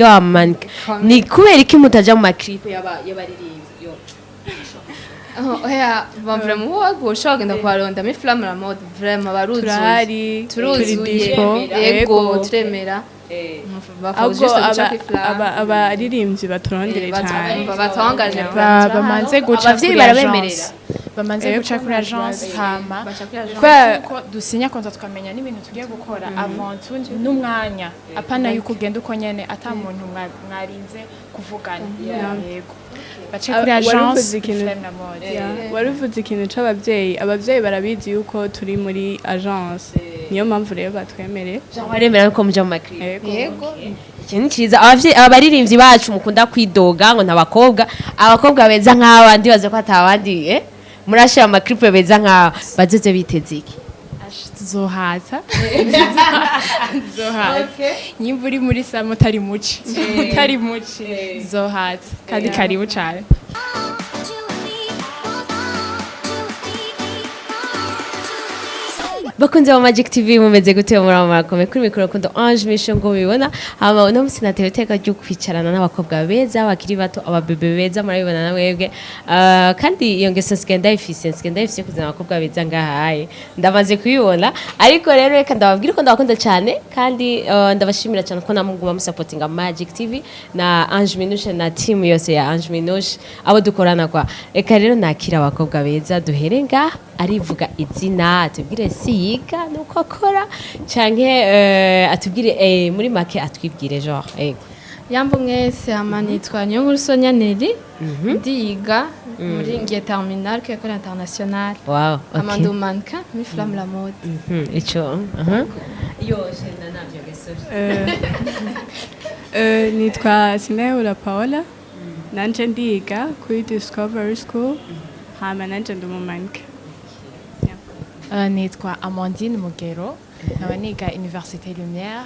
Bw'abamanike ni kubera iki mutaja mu ma clip y'abaririmbyi yo? Oya, bon, vraiment wowe ushobora kugenda kubaronda muri Flamme la Mode, vraiment baruzuye. Turahari. Turuzuye. Turi dispo. Yego, turemera. Ahubwo juste guca kuri Flamme. Abaririmbyi baturondere cyane. Batangaje. Bamanze guca Abavyeyi kuri barabemerera? agence, bamanze guca kuri agence hama Baca kuri agence. Kubera ko dusinya contrat, tukamenya n'ibintu tugiye gukora avant tout n'umwanya, apana yuko ugenda uko nyene ata muntu mwarinze kuvugana. Yego, bace kuri Wari agence uvuze ikintu- Flamme la Mode. Yeah, wari uvuze ikintu c'abavyeyi. Abavyeyi barabizi yuko turi muri agence, niyo mpamvu rero batwemereye. Baremera ko muja mu ma clip? Yego. Yego. Ikintu ni ciza. Abavyeyi, abaririmbyi bacu mukunda kwidoga ngo nta bakobwa, abakobwa beza nk'aba, ndibaza ko atabandi murashira ama clip beza nk'aba bazoze biteze iki? Ash, tuzohaza, tuzohaza nyimba uri muri sama utari muci, utari muci, tuzohaza kandi karibu cane. You and me, one, two, three, four. Bakunze ba Magic TV, mumeze gute? Muri murakomeye? Kuri mikoro kundo Ange Misho ngo mubibona. Hama uno musi natewe iteka ryo kwicarana n'abakobwa beza bakiri bato, ababebe beza, murabibona na mwebwe. Kandi iyo ngeso nsigaye ndayifise kuzana abakobwa beza ngahaye, ndamaze kuyibona. Ariko rero reka ndababwira ko ndabakunda cyane kandi ndabashimira cyane ko namuguma musapotinga Magic TV na Ange Minouche na team yose ya Ange Minouche abo dukorana kwa. Reka rero nakira abakobwa beza, duhere ngaha, arivuga izina, atubwire si yiga nuko akora, canke atubwire muri make, atwibwire genre, ego. Yambo mwese, hama nitwa Niyonkuru Sonia Nelly, ndiga muri ngiye terminale ku École Internationale. Hama ndi mannequin muri Flamme la Mode. Ico aha yo shenda navyo gesore. Nitwa Sinayura Paola, nanje ndiga kuri Discovery School, hama nanje ndi umu mannequin. Nitwa Amandine Mugero, nkaba niga Université Lumière,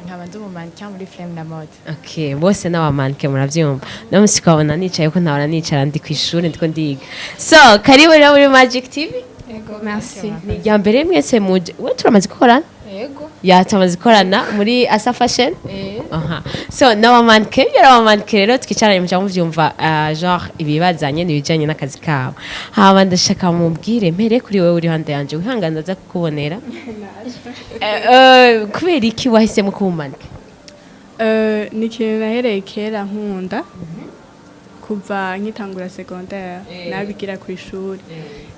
nkaba ndi umu mannequin muri Flame la Mode. Okay, bose n'aba mannequin, muravyumva. No musi ukabona nicaye ko ntahora nicara, ndi kw'ishuri, ndiko ndiga. So karibu rero muri Magic TV. Yego, merci. Ni irya mbere mwese muje? We turamaze gukorana. Yego. Ya, turamaze gukorana muri Asa Fashion. Eh. Aha. So n'aba mannequin, yari aba mannequin rero twicaranye, muca muvyumva, genre ibibazanye n'ibijanye n'akazi kabo. Hama ndashaka mubwire, mpere kuri wewe uri hande yanje, wihangane ndaza kukubonera. Kubera iki wahisemo kuba umu mannequin? Ni ikintu nahereye kera nkunda, kuva nkitangura secondaire nabigira ku ishuri.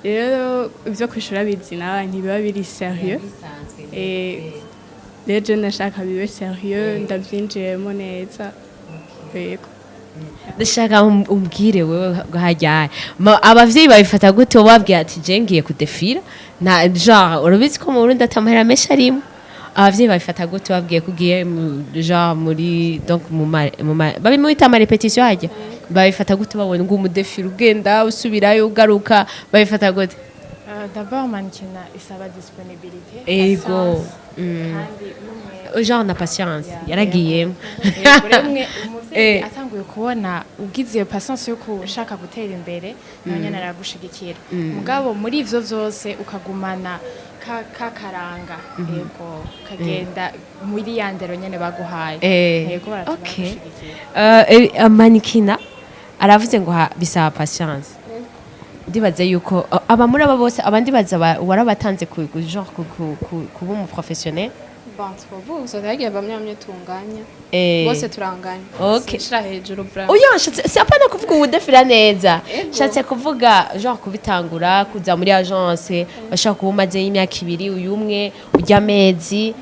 Rero ivyo ku ishuri abizi nawe ntibiba biri sérieux. Rero je nashaka bibe sérieux, ndavyinjiyemo neza, yego. Ndashaka umbwire wewe hajyaye, abavyeyi babifata gute wababwira ati je ngiye kudefira? Na genre urabizi ko mu Burundi atamahera menshi arimo. Abavyeyi babifata gute babwiye ko ugiye genre muri donc babimwita ama répétition hajya? Babifata gute babonye ngo umudefira ugenda usubirayo ugaruka? Babifata gute? D'abord mannequinat isaba disponibilité, Ego. patience, kandi n'umwe Genre na patience yaragiyemo. Yego, rero umwe umuvyeyi atanguye kubona ugize iyo patience yo gushaka gutera imbere, nawe nyene aragushigikira. Mugabo muri ivyo vyose ukagumana ka karanga, yego, kagenda muri ya ndero nyene baguhaye. Yego, baragushigikira. Mannequinat aravuze ngo bisaba patience. Ndibaza yuko aba muri aba bose abandi baza warabatanze ku genre kuba umu professionnel. Bon, twavuga gusa hagiye bamwe bamwe tunganya. Bose turanganya. Sinshira hejuru vraiment. Oya, nshatse si apana kuvuga uwudefira neza. Ego. Nshatse kuvuga genre kubitangura kuza muri agence, bashaka kuba umaze imyaka 2, uyu umwe ujya amezi,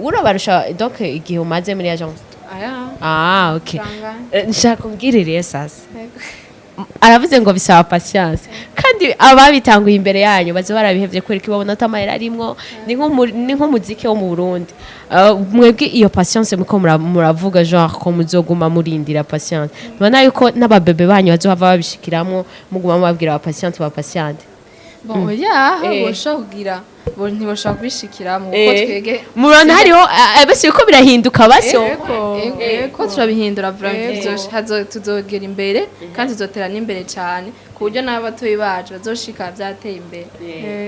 urabarusha donc igihe umaze muri agence. Aya. Ah, okay. Turanganya. Nshaka kumbwire rero sasa. Ego. Aravuze ngo bisaba patience, kandi ababitanguye imbere yanyu baza barabihevye kubera ko babona atamahera arimwo. Ni nk'umuziki wo mu Burundi. Mwebwe iyo patience muko muravuga genre ko muzoguma murindira patience, mubona yuko n'ababebe banyu bazohava babishikiramwo muguma mubabwira ba patiente, ba patiente? Bon, oya, boshobora kugira bo ntibashobora kubishikiramo kuko twege Murabona hariho basi biko birahinduka basi. Ego, ko turabihindura vraiment, tuzogera imbere kandi tuzotera n'imbere cyane ku buryo n'abatoyi bacu bazoshika byateye imbere.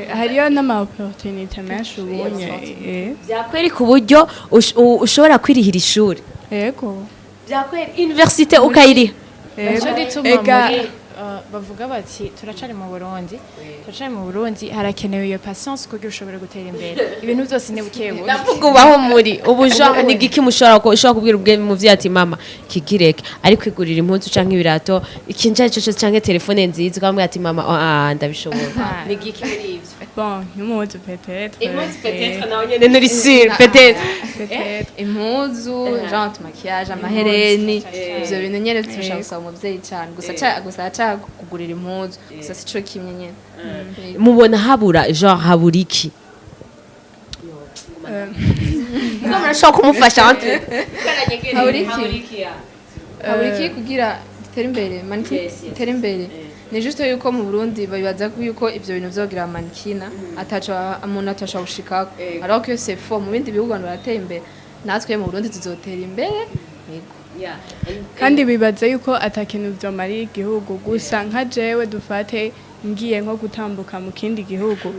Hariyo n'ama opportunité menshi ubonye. Byakwereka uburyo ushobora kwirihira ishuri. Yego. Byakwera université ukayiriha? Nico gituma muri bavuga bati turacari mu Burundi, turacari mu Burundi, harakenewe iyo patience kugira ushobore gutera imbere. Ibintu byose ni buke buke. Ndavuga ubaho muri ubu, genre ni igiki mushobora ko ushobora kubwira ubwe muvyeyi ati: "Mama, kigireke," ariko igurira impuzu canke ibirato, ikintu icyo cyose, canke telefone nziza, ukamubwira ati: "Mama, ah, ndabishobora"? Ni igiki muri ivyo? Bon, nk'impuzu peut-être. Impuzu peut-être, nawe nyene nturi sûr peut-être. Peut-être. Impuzu, genre maquillage, amahereni, ivyo bintu nyene turashaka gusaba umuvyeyi cyane gusa gusa aca kugurira impuzu gusa, sico kimwe nyene. Mubona habura, genre habura iki? Muga murashobora kumufasha entre Habura iki? Habura iki kugira dutere imbere mannequin? Dutere imbere ni juste yuko mu Burundi babibaza ko yuko ivyo bintu vyogira mannequin ataco umuntu atashobora gushikako, alors que c'est faux. Mu bindi bihugu abantu barateye imbere, natwe mu Burundi tuzotera imbere, yego. Kandi bibaza yuko atakintu vyomariye igihugu. Gusa nka jewe, dufate ngiye nko gutambuka mu kindi gihugu,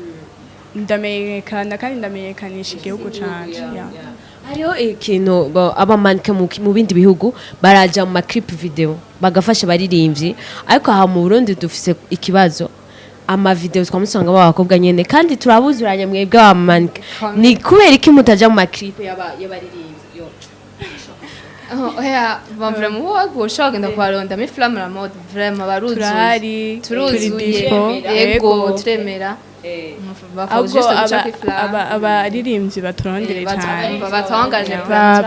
ndamenyekana kandi ndamenyekanisha igihugu canje, yeah. Hariho ikintu aba mannequin mu bindi bihugu baraja mu ma clip vidéo bagafasha abaririmbyi, ariko aha mu Burundi dufise ikibazo, ama vidéo twamusanga b'abakobwa nyene kandi turabuzuranye. Mwebwe aba mannequin, ni kubera iki mutaja mu ma clip y'abaririmbyi yo? Oh, oya, bon, vraiment wowe ushobora kugenda kubaronda muri Flamme la Mode, vraiment baruzuye. Turahari, turi Turuzuye. dispo. Yego, turemera. Ahubwo abaririmbyi baturondere cyane. Batangaje.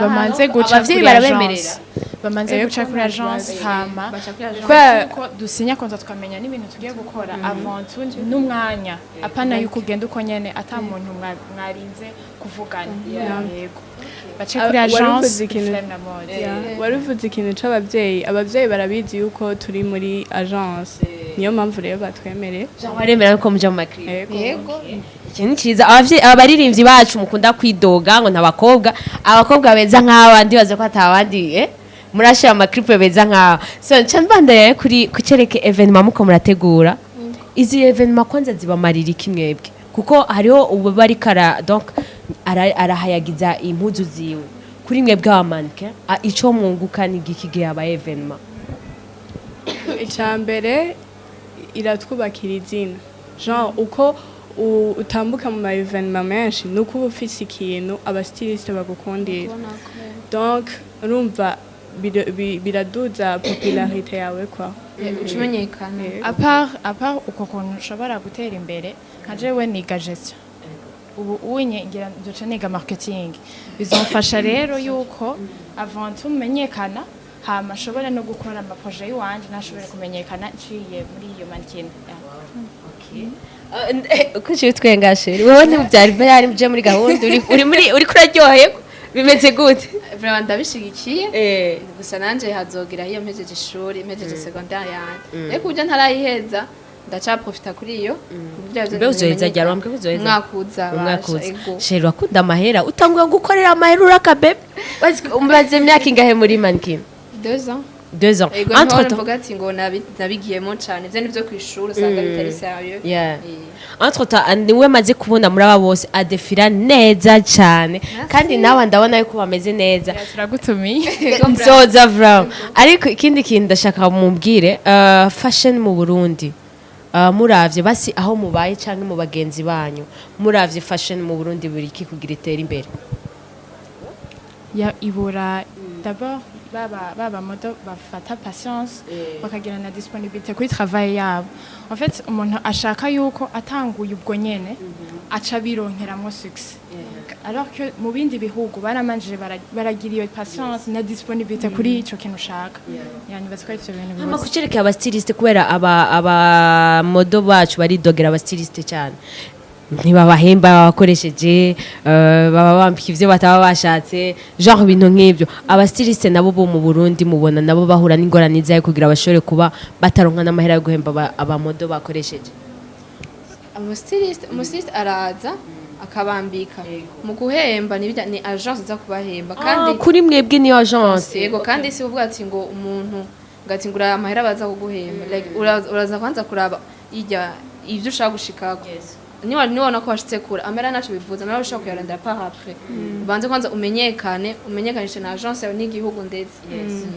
Bamanze guca Abavyeyi kuri barabemerera? agence, bamanze guca kuri agence, hama Baca kuri agence. Kuko dusinya contrat, tukamenya n'ibintu tugiye gukora avant tout n'umwanya, apana yuko ugenda uko nyene ata muntu mwarinze kuvugana. Yego, bace kuri Wari agence uvuze ikintu- Flamme la Mode. Yeah. Wari uvuze ikintu c'abavyeyi. Abavyeyi barabizi yuko turi muri agence, niyo mpamvu rero batwemereye. Baremera ko muja mu ma clip? Yego. Yego. Ikintu ni cyiza. Abavyeyi, abaririmbyi bacu mukunda kwidoga ngo nta bakobwa, abakobwa beza nk'aba, ndibaza ko atabandi murashira ama clip beza nk'aba. So nca mbandanya kuri kucereke événement muko murategura. Izi événement kwanza zibamarira iki mwebwe? Kuko hariho ubu bari kara, donc arahayagiza impuzu ziwe. Kuri mwebwe aba mannequin, ico mwunguka ni igiki gihe habaye événement? Icya mbere, iratwubakira izina. Genre uko utambuka mu ma événement menshi, nuko uba ufise ikintu aba styliste bagukundira. Donc urumva biraduza popularité yawe kwa. Uca umenyekana. À part uko kuntu ushobora gutera imbere, nka jewe niga gestion ubu unye, ngira nzoca niga marketing. Bizomfasha rero yuko avant tout menyekana, hama ashobora no gukora ama projet yiwanje, ntashobore kumenyekana nciye muri iyo mannequin. Uko uciye utwenga, chérie, wowe ntibyari byari byo muri gahunda, uri muri uri kuraryoherwa, bimeze gute? Vraiment ndabishigikiye. Gusa nanje hazogira iyo mpejeje ishuri, mpejeje secondaire yanje, ariko uburyo ntarayiheza ndacaprofita kuri iyo kuburyo. Mbe uzoheza ryari? Wambwiye ko uzoheza Umwaka uza. Umwaka Basha, uza. ego. Chérie, urakunda amahera, utanguye gukorera amahera, uraka bebe. Umaze imyaka ingahe muri mannequin? 2 ans. 2 ans. Ego. Entre Ntihora temps mvuga ati ngo nabigiyemo cane, ivyo nivyo kw'ishuri usanga bitari sérieux. Entre temps, niwe maze kubona muri aba bose adefira neza cyane, kandi nawe ndabona yuko bameze neza. Turagutumiye. Nzoza vraiment. Ariko ikindi kintu ndashaka mubwire, fashion mu Burundi, muravye basi aho mubaye canke mu bagenzi banyu, muravye fashion mu Burundi, buri iki kugira itere imbere? Ya, ibura d'abord baba modèle bafata patience, bakagira na disponibilité kuri travail yabo. En fait, umuntu ashaka yuko atanguye ubwo nyene aca bironkeramwo succès, alors que mu bindi bihugu baramanjije baragira iyo patience na disponibilité kuri ico kintu ushaka. Yani bazi ko ari ivyo bintu Hama bibuze. Kucerekeye aba styliste, kubera aba modèle bacu baridogera aba styliste cyane, ntibabahemba babakoresheje, baba bambika ivyo bataba bashatse, genre ibintu nk'ivyo. Aba styliste nabo bo mu Burundi, mubona nabo bahura n'ingorane zayo kugira bashobore kuba bataronka n'amahera yo guhemba aba modèle bakoresheje? Umu styliste araza akabambika. Mu guhemba ni ni agence iza kubahemba. Kandi kandi kuri mwebwe niyo agence? Yego, kandi si kuvuga ati ngo umuntu ngo ati ngo uraya amahera baza kuguhemba. Like uraza kwanza kuraba ijya ivyo ushaka gushikako. Niba niwabona ko washitse kure, amera ntaco bivuze, amera ushobora kuyarondera par après. Ubanze kwanza umenyekane, umenyekanishe na agence yawe n'igihugu, ndetse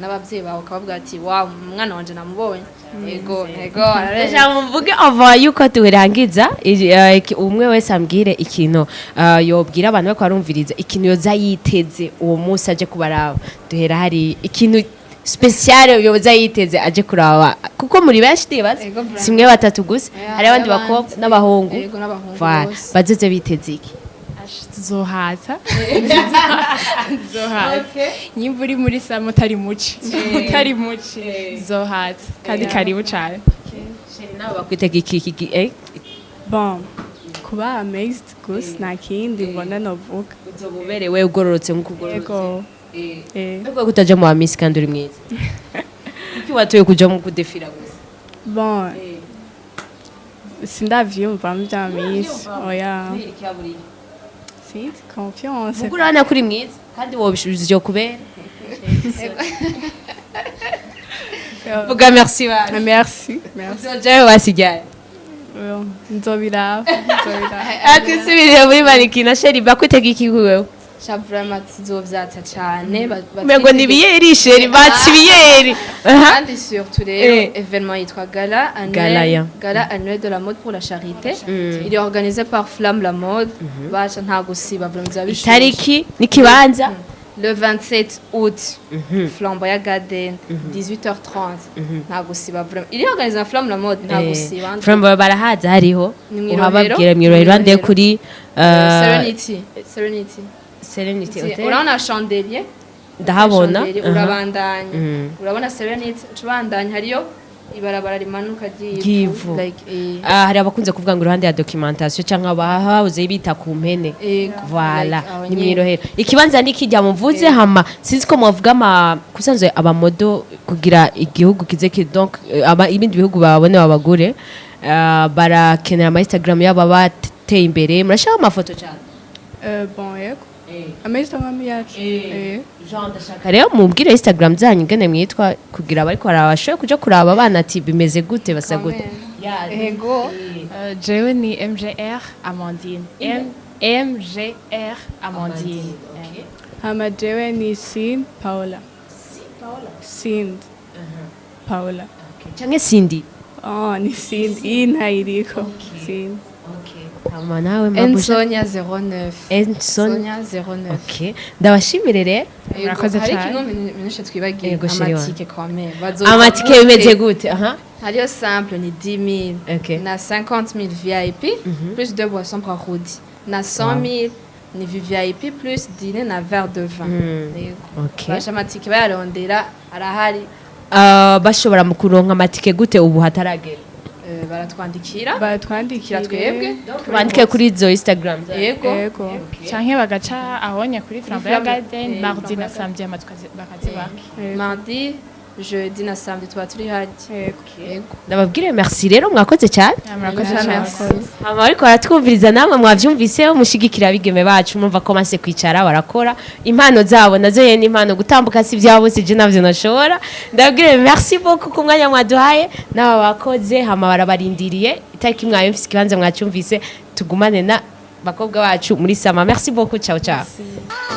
n'abavyeyi bawe, ukabavuga ati: "Wow, umwana wanje namubonye." Ego, ego, ararenze. Ndashaka muvuge ava yuko turangiza umwe wese ambwire ikintu yobwira abantu bariko barumviriza, ikintu yoza yiteze uwo munsi aje kubaraba. Duhera hari ikintu spécial yoza yiteze aje kuraba, kuko muri benshi ndibaza Ego, vraiment. si mwe batatu gusa, Yeah, hari abandi hari bakobwa abandi. n'abahungu. Ego, n'abahungu Voilà. bose. Bazoze biteze iki? Tuzohaza, tuzohaza nyimba uri muri summer, utari muci, tuzohaza kandi karibu cyane. Nawe bakwitega iki? Bon, kuba amazed gusa, nta kindi mbona novuga. Uzoba uberewe, ugororotse nk'uko ugororotse. Ego. Mbega kutaja mu ba Miss kandi uri mwiza, kuki watoye kuja mu kudefira gusa? Bon, sindavyiyumvamo vya Miss, oya, sinzi, confiance. Mugo urabona ko uri mwiza kandi wobishije kubera. Vuga merci basi. Merci, merci. Uzojayo basigaye. Nzobiraba, nzobiraba. Ati subiriye muri mannequinat. Chérie, bakwitega iki wewe? Sha, vraiment tuzovyatsa cane. Umengo ni biyeri, chérie, batsi biyeri. Aha. Kandi surtout rero, événement yitwa gala annuel. Gala, ya. Gala annuel de la mode pour la charité. Il est organisé par Flamme la mode. Basha, nta gusiba, vraiment bizaba bishushe. Itariki n'ikibanza? Le 27 août, Flamboyant Garden, 18h30. Nta gusiba, vraiment. Il est organisé par Flamme la mode, nta gusiba. Flamboyant barahaza hariho. Ni mw'Irohero. Uhababwira mw'irohero iruhande Mw'Irohero. kuri Serenity, Serenity. Serenity Hotel. Urabona chandelier? Ndahabona. Chandelier, Aha. urabandanya, urabona Serenity, ucubandanya hariyo ibarabara rimanuka Ry'ivu. ry'ivu, like Ah, hari abakunze kuvuga ngo iruhande ya documentation cyangwa abahoze bita ku mpene. Ego, Voilà, like aho ni nyene. mw'irohero. Ikibanza ni kijya muvuze, hama sinzi ko muvuga ama kusanzwe abamodo kugira igihugu kize ki donc aba ibindi bihugu babone babagure, barakenera ama Instagram yabo bateye imbere. Murashaka amafoto cyane? Bon, yego, ama Instagram yacu. Jean, ndashaka rero mubwire Instagram zanyu ingene mwitwa, kugira abariko barabashoboye kuja kuraba abana ati bimeze gute, basa gute. Ego. Jewe ni MGR Amandine, M MGR Amandine. Hama jewe ni Sin Paola, Sind Paola. Canke Cindy? Oh, ni Sind, iyi ntayiriko, Sind. Hama nawe, Mabusha? Ensonia 09. Enson. Sonia 09. Okay, ndabashimire rero. Ego, Murakoze hari cane. ikintu minushe twibagiye. Ego, chérie. Amatike quand bazoza. Amatike bimeze gute? Aha. Hariyo simple ni 10 000, na 50 000 VIP plus deux boissons par route, na 100 000 ni VIP plus dîner na verre de vin. Yego. Basha, amatike bayarondera, arahari. Bashobora mu kuronka amatike gute ubu hataragera? Baratwandikira. Batwandikira. Twebwe. Bandike kuri izo Instagram zanyu. Yego. Yego. Canke bagaca ahonye kuri Flamboyant Flamboyant. Garden, mardi na samedi, hama bakazibaha. Yego. Mardi, jeudi na samedi tuba turi harya. Yego. Yego. Ndababwire merci rero, mwakoze cyane. Murakoze cyane. Merci. Hama ariko baratwumviriza, namwe mwavyumvise, mushigikira abigeme bacu. Murumva ko maze kwicara barakora impano zabo, nazo yene ni impano, gutambuka si byabo, si je navyo nashobora. Ndababwire merci beaucoup ku mwanya mwaduhaye n'aba bakoze. Hama barabarindiriye itariki mwayumvise, ikibanza mwacyumvise. Tugumane na bakobwa bacu muri summer. Merci beaucoup, ciao ciao. Oh.